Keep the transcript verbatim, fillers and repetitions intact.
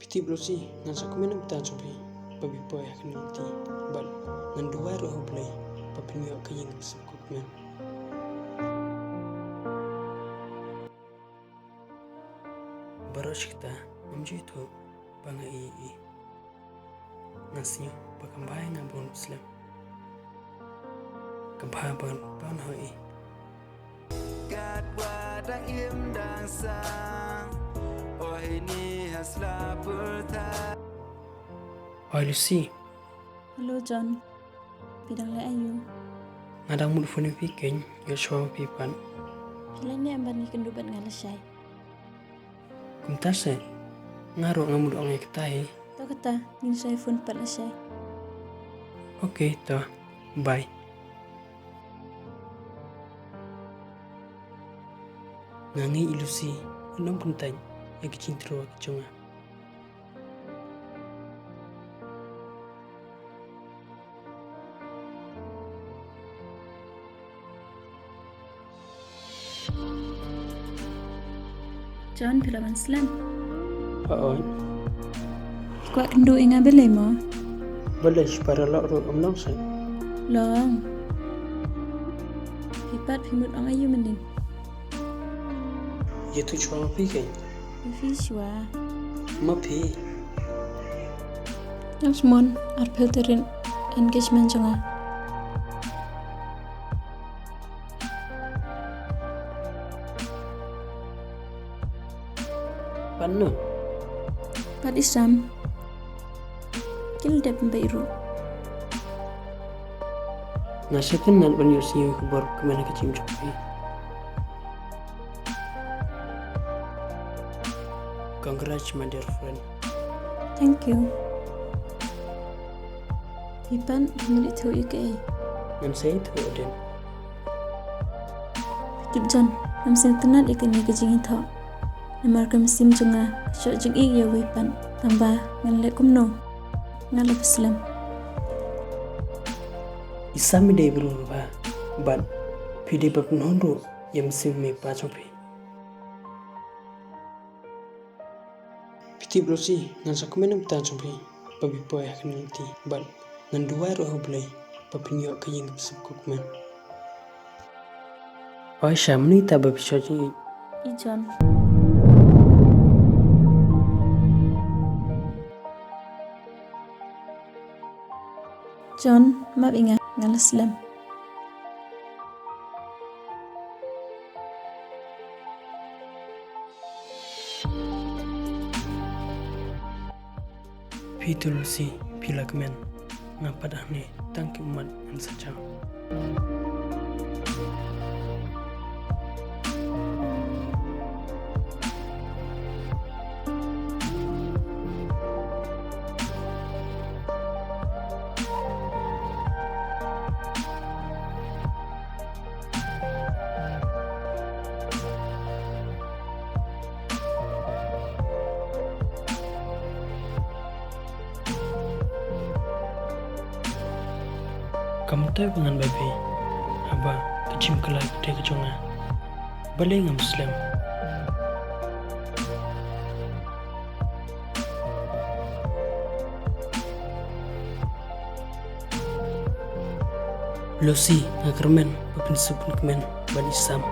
Tip Lucy, ngan sa kmen ym tang jong phi ba phi poi ha kane ka lynti, bad ngan duwai ruh ha U Blei ba phin ïoh ka ïing ka sem ka kmen. Baroh shi katta ngam ju ithuh ba nga ïeit ïa i. Nga sngew ba kam bha ïa nga ban slem. Kam bha ban pynhoi i. Kat wa dang im dang sang. Oi ni ha sla pyrtha. Oi Lucy. Hello John. Phi dang leh aïu? Nga dang mut phone ïa phi kein, ïoh shuwa phi pat. Phi leh ne em ban ïakynduh bad nga lashai? Kumta seh, nga ruh nga mut ong ïa kata hi. To kata, ngin sa ïa phone pat lashai. Ok, to, bye. Nga ngeit i Lucy in ym kyntait ïa ka jingthrang ka jong nga. John, phi la wan slem? Hooid. Kwah kynduh ïa nga balei mo? Balei, shi para lok ruh ym long seh? Long. Phi pat phi mut ong aïu mynnin? Ïathuh shuwa ma phi kein. Ma phi shuwa. Ma phi. Next month, arphew tarik engagement jong nga. Pat no? Pat i Sam. Ki la dep beit ruh. Nga sngewtynnat ban ïohsngew ïa ka khubor kmen ha ka jingim jong phi. Congrats, my dear friend. Thank you. Phi pat, phi mut ithuh ïa kaei? Ngam sa ithuh, Odin. Tip John, ngam sngewtynnat ïa kane ka jingithuh. Namar ka mynsiem jong nga ka shoh jingïeit ïa uwei pat, tangba ngan leh kumno? Nga la slem. I Sam i dei i briew bha, bad phi dei ban pynhun ruh ïa mynsiem mei pa jong phi. Phi tip Lucy, ngan sa kmen ym tang jong phi ba phi poi ha kane ka lynti, bad ngan duwai ruh ha U Blei ba phin ïoh ka ïing ka sem ka kmen. Oi Sam, mano ita ba phi shoh jingïeit? I John. John, map ïa nga, nga la slem. Phi Tulsi, phi la kmen. Nga pat hangne tang ki ummat ngan sa jaw. Kam tip ba ngan bai phi haba ka jingkhlaiñ ka dei ka jong nga. Balei ngam slem? Lucy, nga kyrmen ba phin sngewkmen bad i Sam.